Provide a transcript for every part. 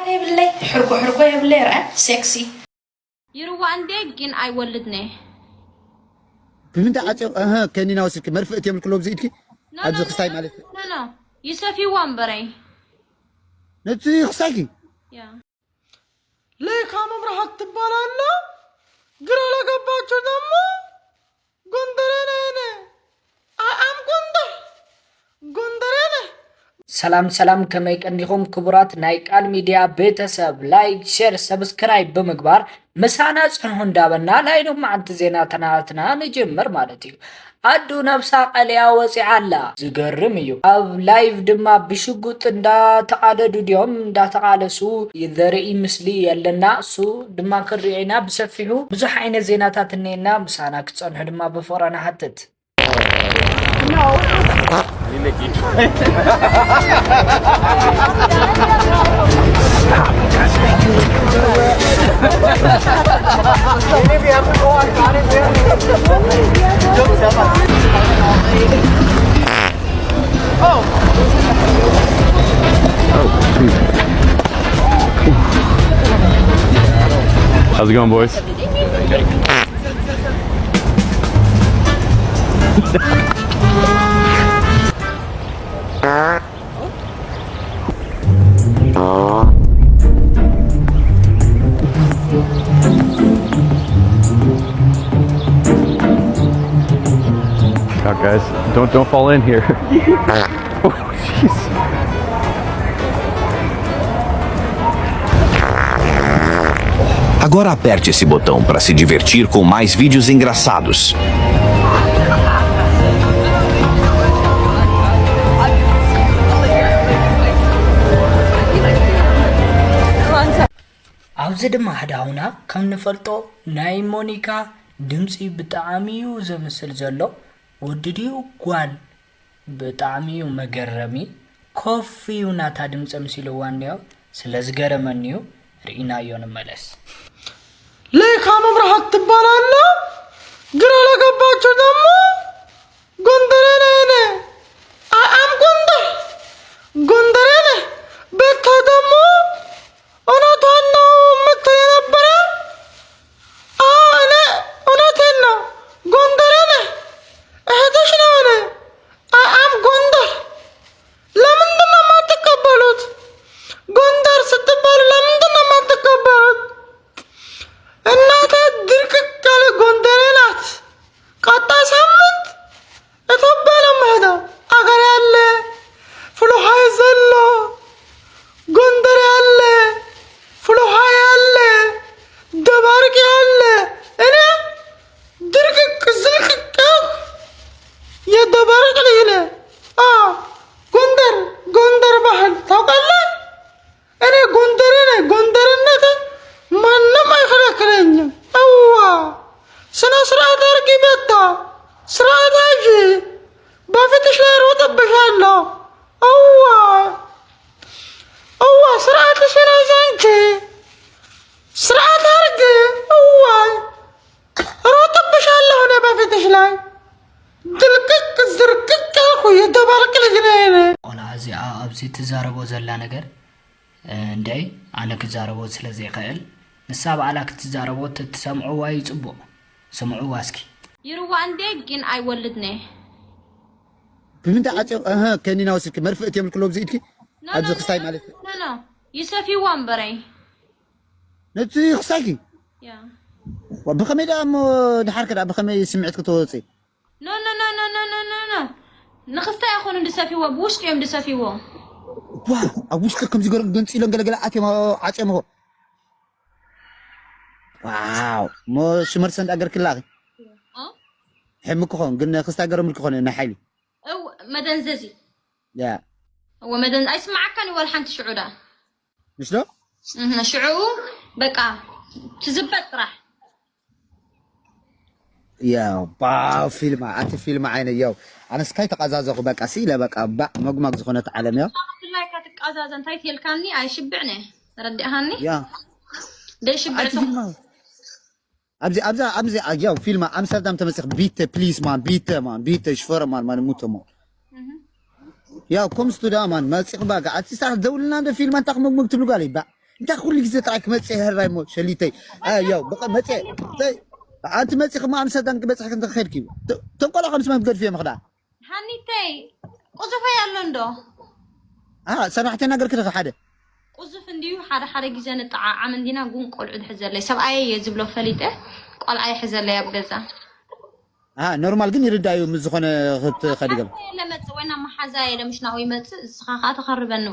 የብለይ፣ ሕርጎ ሕርጎ የብለይ። ርአ ሴክሲ። ይርዋ እንዴ ግን ኣይወልድነ። ብምንታይ ዓፂዮ? እህ፣ ከኒና ወሲድኪ መርፍእት የምልክሎ ብዚ ኢድኪ ኣብዚ ክስታይ ማለት ኖ ኖ፣ ይሰፊዋ እምበረይ። ነቲ ክስታይኪ ያ ሌካ መብርሃት ትባላለህ። ግራ ለገባችሁ ደግሞ ጎንደሬ ነህ። እኔ አይ አም ጎንደር ጎንደሬ ነህ። ሰላም ሰላም፣ ከመይ ቀኒኹም ክቡራት ናይ ቃል ሚድያ ቤተሰብ? ላይክ፣ ሼር፣ ሰብስክራይብ ብምግባር ምሳና ጽንሑ እንዳበልና ናይ ሎማዓንቲ ዜናታትና ንጅምር ማለት እዩ። ኣዱ ነብሳ ቀልያ ወጺዓ ኣላ። ዝገርም እዩ። ኣብ ላይቭ ድማ ብሽጉጥ እንዳተቓደዱ ድዮም እንዳተቓለሱ ዘርኢ ምስሊ ኣለና። እሱ ድማ ክንሪኦ ኢና ብሰፊሑ። ብዙሕ ዓይነት ዜናታት እኒኤና። ምሳና ክትጸንሑ ድማ ብፍቕሪ ንሓትት። How's it going, boys? Out, guys. Don't don't fall in here. Oh, jeez. Agora aperte esse botão para se divertir com mais vídeos engraçados. ኣብዚ ድማ ሓደ ሓውና ከም ንፈልጦ ናይ ሞኒካ ድምፂ ብጣዕሚ እዩ ዘምስል ዘሎ። ወዲ ድዩ ጓል? ብጣዕሚ እዩ መገረሚ። ኮፍ እዩ ናታ ድምፂ ኣምሲልዋ እኒኦ። ስለ ዝገረመኒ እዩ። ርኢናዮ ንመለስ። ሌካ መብርሃት ትባላለህ። ግራ ለገባችሁ ደግሞ ጎንደሬ ነህ። እኔ አይ አም ጎንደር ጎንደሬ ነህ። ቤታ ደግሞ እውነቷን ነው የምትል የነበረ። አዎ እኔ እውነቴን ነው። ጎንደሬ ነህ። እህትሽ ነው እኔ። አይ አም ጎንደር። ለምንድን ነው የማትቀበሉት? ጎንደር ስትባሉ ለምንድን ነው የማትቀበሉት? እናቴ ድርቅቅ ያለ ጎንደሬ ናት። ቀጣይ ሳምንት ኢትዮጵያ ነው የምሄደው። አገሬ አለ፣ ፍልውሃ ዘሎ፣ ጎንደሬ አለ፣ ፍልውሃ አለ፣ ደባርቅ አለ። እኔ ድርቅቅ ዝልቅቅ ያልኩ የደባርቅ ልጅ ነኝ። አዎ፣ ጎንደር፣ ጎንደር ባህል ታውቃለህ? እኔ ጎንደሬ ነኝ። ጎንደርነቴ ማንም አይከለክለኝም። እዋ ስነ ስርዓት አርጊ ቤታ፣ ስርዓት ያዥ። በፊትሽ ላይ ሮጥብሻለሁ። እዋ እዋ ስርዓትሽን ያዥ አንቺ። ስርዓት አርጊ። እዋ ሮጥብሻለሁ እኔ በፊትሽ ላይ ድልቅቅ ዝርቅቅ ያልኩ የደባርቅ ልጅ ነኝ እኔ። ቆልዓ እዚኣ ኣብዚ ትዛረቦ ዘላ ነገር እንድዒ ኣነ ክዛረቦ ስለ ዘይኽእል ንሳ ባዕላ ክትዛረቦ ተትሰምዕዋ እዩ ጽቡቕ። ስምዕዋ እስኪ። ይርዋ እንዴ ግን ኣይወልድነ። ብምንታይ ዓጽዮ እህ ከኒና ወሲድኪ መርፍእት የምልክሎ ብዚ ኢድኪ ኣብዚ ክስታይ ማለት ኖ ኖ ይሰፊዋ እምበረይ። ነቲ ክስታይኪ ያ ብኸመይ ደኣ እሞ ድሓር ከ ደኣ ብኸመይ ስምዒት ክተወፅእ ኖ ኖ ኖ ኖ ኖ ኖ ኖ ኖ ንኽስታይ ኣይኮኑን ድሰፊዎ፣ ብውሽጢ እዮም ድሰፊዎ። ዋ ኣብ ውሽጢ ከምዚ ገይሮም ገንፂሎም ገለገለ ኣትዮም ዓፅዮምዎ። ዋው ሞ ሽመርሰ እንዳ ገርክላኺ ሕምክ ኾን ግን ክስታይ ገረምልክ ኾነ ናይ ሓይሊ እው መደንዘዚ ያ እወ መደን ኣይስማዓካን ወላ ሓንቲ ሽዑ ዳ مش ده؟ እህ፣ ሽዑ በቃ ትዝበጥ ጥራሕ ያው ባው ፊልማ ኣቲ ፊልማ ዓይነ ያው ኣነስ ካይ ተቃዛዘኹ በቃ ሲለ በቃ ባዕ መጉማግ ዝኾነት ዓለም ያው ብላይካ ትቃዛዘ እንታይ ትልካኒ ኣይሽብዕነ ረዲእሃኒ ያ ደሽብዕ ኣቲ ፊልማ ኣብዚ ኣብዚ ኣብዚ ያው ፊልማ ኣምስተርዳም ተመጽኽ ቢተ ፕሊስ ማን ቢተ ማን ቢተ ሽፈረ ማን ማን ሙተሞ ያው ኮምስቱ ዳ ማን መጽኽ ባጋ ኣቲ ሳር ደውልና እንደ ፊልማ እንታይ ክመግመግ ትብሉ ጋር ይባ እንታይ ኩሉ ግዜ ጥራይ ክመጽእ ይህራይ እሞ ሸሊተይ። ኣይ፣ ያው፣ በቃ መጽእ። ተይ፣ ኣንቲ መጽእ ክማ ኣምሰዳን ክበጽሕ ክንተ ኸድኪ። ተ-፣ ተንቆላ ከም ስማም ገድፍ እዮም ኽዳ። ሃኒተይ፣ ቁዙፈይ ኣሎ እንዶ? አ፣ ሰራሕተኛ ገርክ ዲኺ ሓደ? ቁዙፍ እንድዩ፣ ሓደ ሓደ ግዜ ንጠዓዓም እንዲና፣ ግን ቆልዑ ድሕዘለይ። ሰብኣየ እየ ዝብሎ ፈሊጠ፣ ቆልዓ ይሕዘለይ ኣብ ገዛ። አ፣ ኖርማል ግን ይርዳዩ ምስ ዝኾነ ክትኸዲ ገለ። ኣንተ የለ መጽእ ወይ ናብ መሓዛ የለ ምሽ ናብኡ ይመጽእ፣ እስኻ ኸኣ ተኸርበኒ።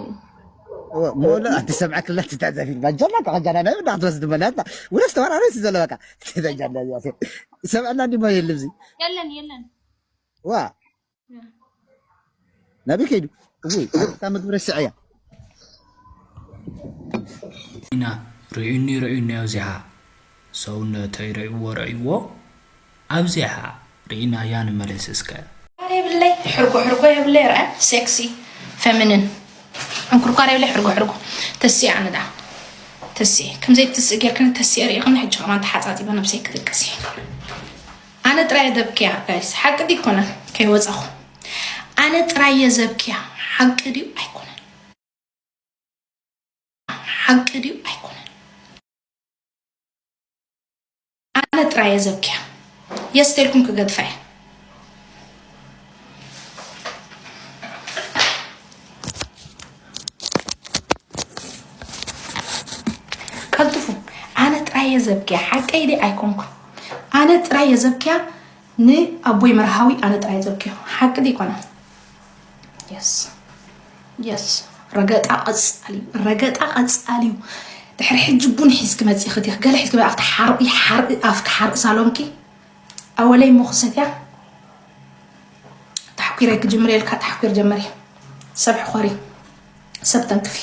እወ፣ ሞሎ ኣንቲ ሰምዐ ክላ ትታዘፊ ባጀላ ካጃና ናይ ብዳት ወስድ መላታ። ወለስ ተዋራ ወለስ ዘለካ። ትታጃና ያሴ። ሰብኣና እንዲ ሞ የለ ብዚ። የለን፣ የለን። ዋ። ናበይ ከይዱ? እውይ፣ ኣታ ምግቢ ረሲዐያ። ኢና ርዩኒ ርዩኒ ኣብዚሓ ሰውነተይ ረእይዎ ረእይዎ ኣብዚሓ ርኢናያ ንመለስ እስከ። ኩርኳር የብለይ፣ ሕርጎ ሕርጎ የብለይ፣ ርአ ሴክሲ ፌሚኒን። እንኩርኳር የብለይ፣ ሕርጎ ሕርጎ። ተሲ ኣነ ደኣ። ተሲ። ከምዘይ ትስእ ጌርክኒ ተሲ ርኢኽኒ፣ ሕጂ ከማን ተሓጻጺበ ነብሰይ ክድቅስ እየ። ኣነ ጥራይ ደብክያ፣ ጋይስ። ሓቂ ድዩ ይኮነን? ከይወጻኹ። ኣነ ጥራይ እየ ዘብክያ። ሓቂ ድዩ ኣይኮነን? ሓቂ ድዩ ኣይኮነን? ኣነ ጥራይ እየ ዘብክያ። የስ ተልኩም ክገድፋ እየ። ቀልጥፉ። ኣነ ጥራይ እየ ዘብክያ። ሓቀይ ድየ ኣይኮንኩን? ኣነ ጥራይ እየ ዘብክያ። ንኣቦይ መርሃዊ ኣነ ጥራይ እየ ዘብክዮ። ሓቂ ድዩ ይኮነን? የስ። የስ። ረገጣ ቀጻሊ እዩ። ረገጣ ቀጻሊ እዩ። ድሕሪ ሕጂ ቡን ሒዝኪ መጺኺ ዲኺ? ገለ ሒዝኪ መ-፣ ኣብቲ ሓርኢ፣ ሓርኢ፣ ኣብቲ ሓርኢ ሳሎንኪ ኣወለይ እሞ ክሰትያ። ታሕኲረይ ክጅምር የልካ፣ ታሕኲር ጀመሪ። ሰብ ሕኾሪ። ሰብ ተንክፊ።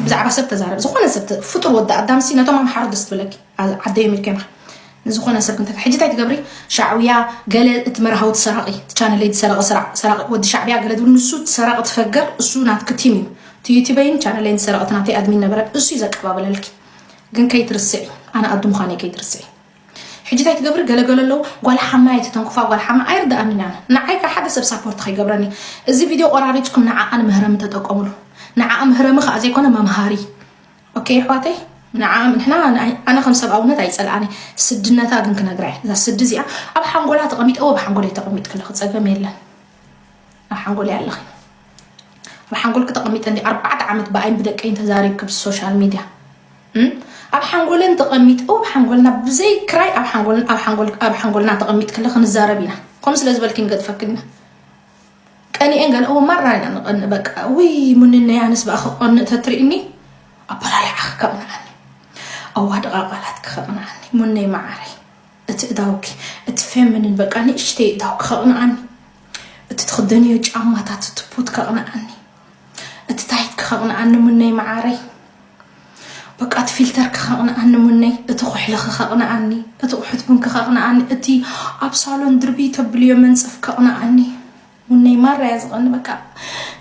ብዛዕባ ሰብ ተዛረብ። ዝኾነ ሰብ ተ-፣ ፍጡር ወዲ ኣዳምሲ ነቶም ኣምሓሩ ደስ ትብለኪ። ዓ-፣ ዓደይ ሚልከና። ንዝኾነ ሰብ ክንተ-፣ ሕጂ እንታይ ትገብሪ? ሻዕውያ ገለ እቲ መርሃዊ ትሰራቒ፣ እቲ ቻነለይ ዝሰረቐ ስራ-፣ ሰራቒ፣ ወዲ ሻዕብያ ገለ ዝብል ንሱ ትሰራቒ ትፈገር፣ እሱ ናትኪ ቲም እዩ። እቲ ዩቲበይን ቻነለይን ዝሰረቐ እቲ ናተይ ኣድሚን ነበረ፣ እሱ እዩ ዘቀባብለልኪ። ግን ከይትርስዒ፣ ኣነ ኣዱ ምዃነይ ከይትርስዒ። ሕጂ እንታይ ትገብሪ? ገለ ገለ ኣለዉ፣ ጓል ሓማ ኣይትተንክፋ፣ ጓል ሓማ ኣይርድኣንን ኣነ። ንዓይ ከ ሓደ ሰብ ሳፖርት ከይገብረኒ። እዚ ቪድዮ ቆራሪጽኩም ንዓኣ ንምህረሚ ተጠቀሙሉ። ንዓኣ ምህረሚ ከኣ ዘይኮነ መምሃሪ። ኦኬ፣ ኣሕዋተይ፣ ንዓ-፣ ንሕና፣ ንኣይ-፣ ኣነ ከም ሰብኣውነት ኣይጸልኣኒ። ስድነታ ግን ክነግራ እየ። እዛ ስዲ እዚኣ ኣብ ሓንጎላ ተቐሚጠ፣ ኣብ ሓንጎለይ ተቐሚጥኪ ኣለኺ፣ ጸገም የለን። ኣብ ሓንጎለይ ኣለኺ። ኣብ ሓንጎልኪ ተቐሚጠ እንዲ ኣርባዕተ ዓመት ብኣይን ብደቀይን ተዛሪብኪ ብሶሻል ሚድያ። እም? ኣብ ሓንጎለን ተቐሚጠ፣ ኣብ ሓንጎልና ብዘይ ክራይ ኣብ ሓንጎልን፣ ኣብ ሓንጎል-፣ ኣብ ሓንጎልና ተቐሚጥኪ ኣለኺ፣ ክንዛረብ ኢና። ከምኡ ስለ ዝበልኪ ንገድፈክን ኢና። ቀኒኤን ገለ፣ እወ፣ ማራ ኢና ንቐንእ፣ በቃ። ውይ፣ ሙንነይ፣ ኣነስ ብኣኺ ክቐንእ ተትርእኒ፣ ኣበላልዓኺ ከቕንኣኒ፣ ኣዋድቓ ቃላትኪ ከቕንኣኒ፣ ሙነይ መዓረይ፣ እቲ እዳውኪ፣ እቲ ፌሚኒን፣ በቃ፣ ንእሽተይ እዳውኪ ከቕንኣኒ፣ እቲ ትኽደንዮ ጫማታት፣ እቲ ቡት ከቕንኣኒ፣ እቲ ታይትኪ ከቕንኣኒ፣ ሙነይ መዓረይ። በቃ፣ እቲ ፊልተርኪ ከቕንኣኒ፣ ሙነይ፣ እቲ ኩሕልኺ ከቕንኣኒ፣ እቲ ቁሑት ቡንኪ ከቕንኣኒ፣ እቲ ኣብ ሳሎን ድርብይ ተብልዮ መንጸፍ ከቕንኣኒ። ሙነይ ማራ እያ ዝቐኒ፣ በቃ፣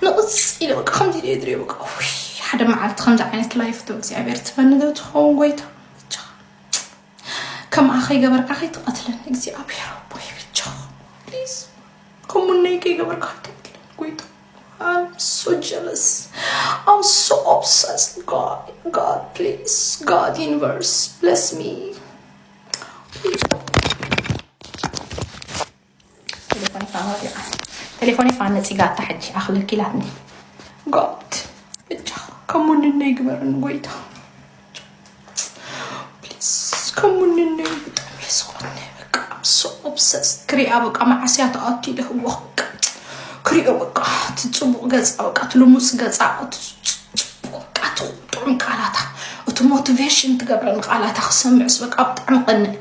ንቕጽ ኢለ፣ በቃ፣ ከምዚ ኢለ ድርዮ፣ በቃ፣ ውይ፣ ሓደ መዓልቲ ከምዚ ዓይነት ላይፍ ዶ እግዚኣብሔር ትበኒ ዶ ትኸውን፣ ጎይታ? ብቻ፣ ከምኣ ከይገበርካ ከይትቐትለኒ፣ እግዚኣብሔር ኣቦይ፣ ብቻ፣ ፕሊዝ፣ ከም ሙነይ ከይገበርካ ከይትቐትለኒ፣ ጎይታ። I'm so jealous. I'm so obsessed. God, God, please. God, universe, bless me. ቴሌፎነይ ፋን ወዲቓ። ቴሌፎነይ ፋን ነጺጋታ ሕጂ ኣኽልኪ ኢላትኒ። God፣ ብቻ ከም ሙንነይ ግበረኒ ጎይታ። ፕሊዝ፣ ከም ሙንነይ ብጣዕሚ እየ ዝቐኒ። በቃ፣ I'm so obsessed። ክሪኣ በቃ፣ መዓስ እያ ትኣቱ ኢለ ህወኽ በቃ። ክሪኦ በቃ፣ እቲ ጽቡቕ ገጻ በቃ፣ እቲ ልሙጽ ገጻ፣ እቲ ጽ-፣ ጽ-፣ ጽቡቕ በቃ፣ እቲ ጥዑም ቃላታ፣ እቲ ሞቲቬሽን ትገብረኒ ቃላታ ክሰምዕስ በቃ፣ ብጣዕሚ ቀንእ።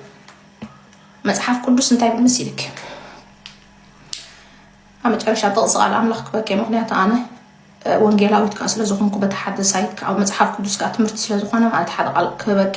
መጽሓፍ ቅዱስ እንታይ ይብል መሲልኪ? ኣብ መጨረሻ ጥቕሲ ቃል ኣምላኽ ክበኪ፣ ምኽንያቱ ኣነ፣ እ፣ ወንጌላዊት ከኣ ስለ ዝኾንኩ፣ በቲ ሓደ ሳይት ከኣ መጽሓፍ ቅዱስ ከኣ ትምህርቲ ስለ ዝኾነ፣ ማለት ሓደ ቃል ክበኪ።